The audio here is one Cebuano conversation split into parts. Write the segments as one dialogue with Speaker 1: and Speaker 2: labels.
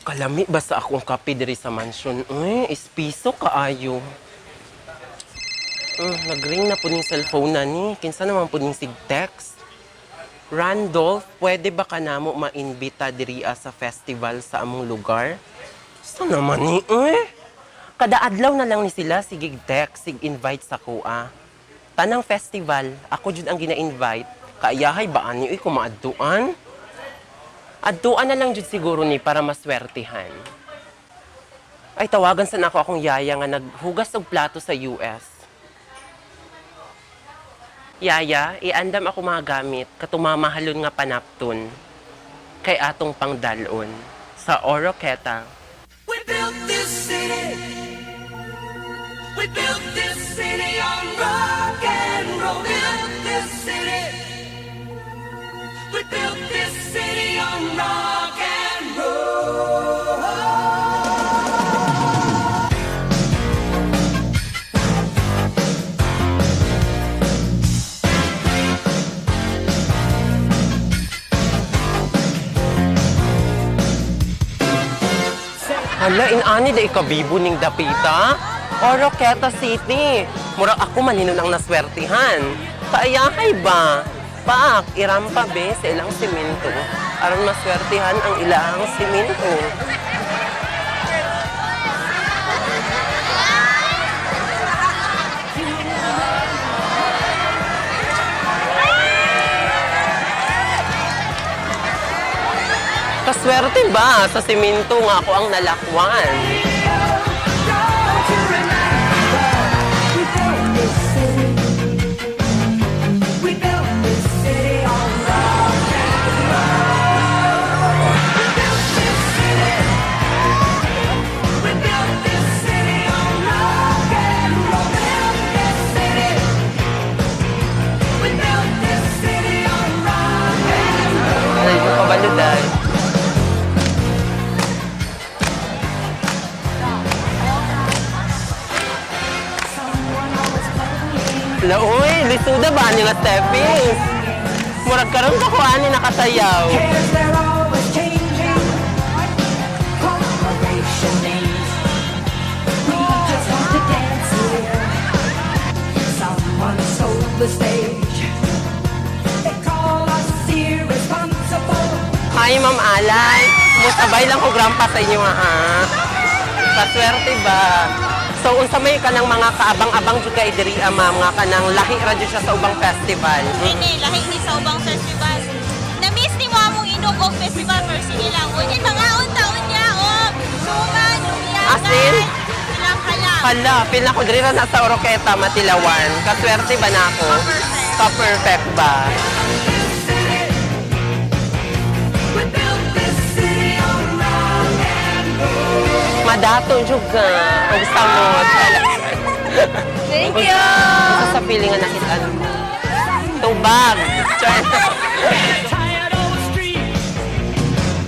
Speaker 1: Kalami ba sa akong kape diri sa mansion? Uy, ispiso kaayo. Nagring na po ning cellphone na ni. Kinsa naman po ning sig text. Randolph, pwede ba ka namo maimbita diri sa festival sa among lugar? Sa naman ni, eh? Kada adlaw na lang ni sila sige text, sig invite sa kuha. Tanang festival, ako jud ang gina-invite. Kaayahay ba ani uy kumaadtuan? Adtuan na lang jud siguro ni para maswertihan. Ay, tawagan sa nako akong yaya nga naghugas og plato sa US. Yaya, iandam ako mga gamit katumamahalon nga panapton kay atong pangdalon sa Oroqueta.
Speaker 2: We built this city. We built this city on rock and roll. Built this city. We built this city on rock and roll.
Speaker 1: Hala, inani da ikabibo ning dapita. Oroqueta City. Mura ako man hinon ang naswertihan. Kaayahay ba? Paak, irampa be sa ilang simento. Aron maswertihan ang ilang simento. Kaswerte ba sa simento nga ako ang nalakwan?
Speaker 2: Don't you remember? We built this city. We built this city on rock and roll. We built this city. We built this city on rock and roll. Built this city. We built this city on rock and roll.
Speaker 1: Ano yung kabaludan? Laoy, lisuda ba ni nga steppings? Murag karon pa ko ani nakasayaw.
Speaker 2: Cares they're always changing. Corporation names. We just want to dance here. Someone sold the stage. They call us irresponsible.
Speaker 1: Hi, Ma'am Alay. Musabay lang ko grandpa sa inyo ha. Kaswerte ba? So unsa may kanang mga kaabang-abang jud kay diri ah, ma'am, nga kanang lahi ra jud siya sa ubang festival.
Speaker 3: Ini, lahi ni sa ubang festival. Na-miss ni mo among inog og festival pero sige lang. Unya mga taon niya og suman,
Speaker 1: As in?
Speaker 3: Ilang halang.
Speaker 1: Hala, feel na ko diri ra na sa Oroqueta, Matilawan. Kaswerte ba na ako? Ka-perfect ba?
Speaker 2: We built this city on rock and roll.
Speaker 1: Madato jud ka. Og samot.
Speaker 3: Thank you.
Speaker 1: Unsa sa feeling nga nakita mo? Tubag. Char.
Speaker 2: Tired old street.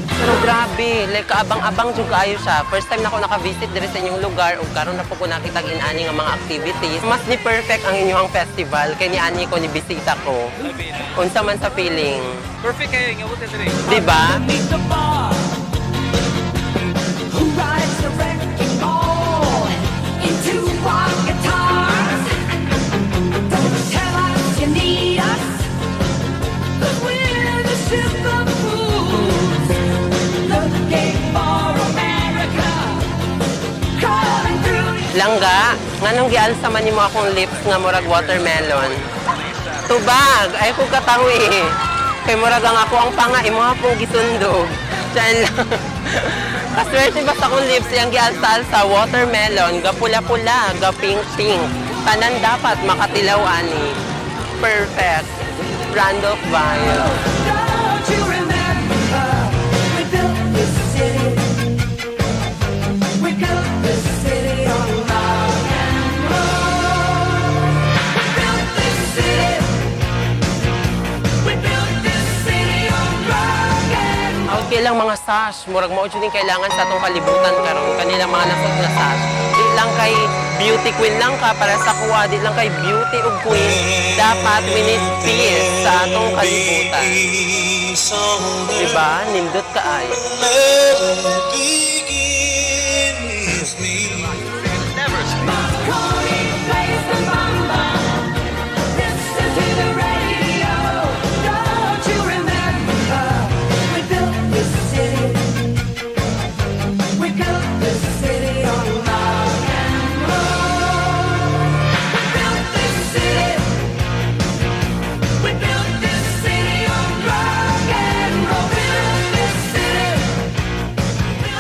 Speaker 1: Pero grabe, like kaabang-abang jud kaayo siya. First time na ako naka-visit diri sa inyong lugar ug karon na po ko nakita ang inani nga mga activities. Mas ni perfect ang inyong festival kay ni ani ko ni bisita ko. Unsa man sa feeling,
Speaker 4: Perfect kayo, nga buti diri.
Speaker 1: di ba?
Speaker 2: Beneath the bar. Who rides the wrecking ball into our guitars? Don't tell us you need us, 'cause we're the super fools looking for America, crawling through.
Speaker 1: Langga, nganong gialsa man nimo akong lips nga murag watermelon? Tubag, ay ko katawi. Kay murag ang ako ang panga imo pong gisundog. Diyan lang. Kaswerte ba sa akong lips iyang gialsa-alsa watermelon, ga pula-pula, ga pink-pink. Tanan dapat makatilaw ani. Perfect. Randolph vibe.
Speaker 2: Don't you remember? We built this city. We built this city on rock and roll. We built this city. We built this city on rock and roll.
Speaker 1: Okay lang mga sash, murag mao jud ning kailangan sa atong kalibutan karon kanilang mga nasod nga sash. Di lang kay Beauty queen lang ka para sa kuha, di lang kay beauty ug queen. Dapat we need peace sa atong kalibutan.
Speaker 5: Peace on earth.
Speaker 1: Diba? Nindot ka ay.
Speaker 5: Let it begin with me.
Speaker 2: Marconi plays the bamba. Listen to the radio. Don't you remember? We built this city. We built this city on rock and roll. We built this city. We built this city on rock and roll. Built this city.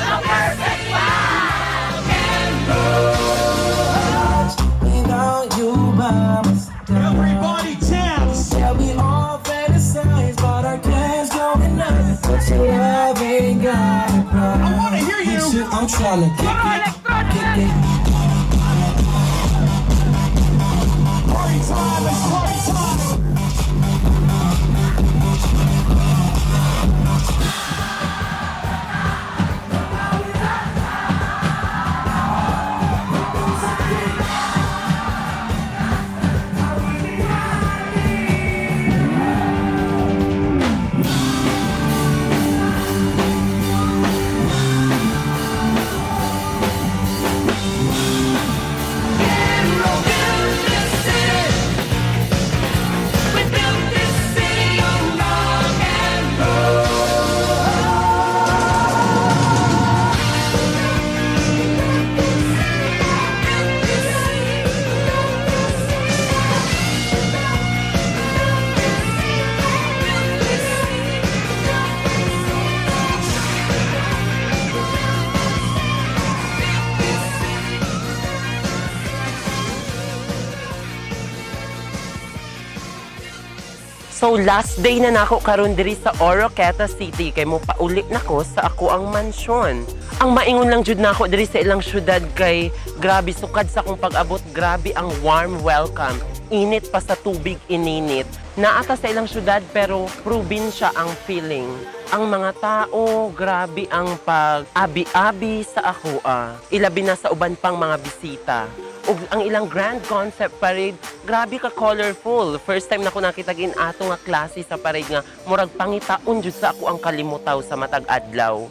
Speaker 2: A perfect rock and roll.
Speaker 6: Without you by my side.
Speaker 7: Everybody dance.
Speaker 6: Yeah, we all fantasize about our plans going nuts. But your love ain't got a price.
Speaker 7: I wanna hear you.
Speaker 6: Shit, I'm tryna kick it, kick it.
Speaker 7: Party time. It's party time.
Speaker 2: We built this city on rock and roll.
Speaker 1: So last day na nako karon diri sa Oroquieta City kay mo pauli nako sa ako ang mansyon. Ang maingon lang jud nako diri sa ilang syudad kay grabe sukad sa akong pag-abot, grabe ang warm welcome. Init pa sa tubig ininit. Naata sa ilang syudad pero probinsya ang feeling. Ang mga tao, grabe ang pag-abi-abi sa akoa. Ilabi na sa uban pang mga bisita ug ang ilang grand concept parade, grabe ka colorful. First time na ko nakita gin ato nga klase sa parade nga murag pangitaon jud sa ako ang kalimutaw sa matag adlaw.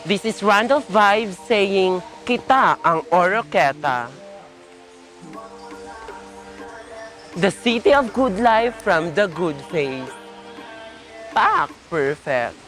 Speaker 1: This is Randolph Vibes saying, kita ang Oroqueta. The city of good life from the good face. Pak! Perfect.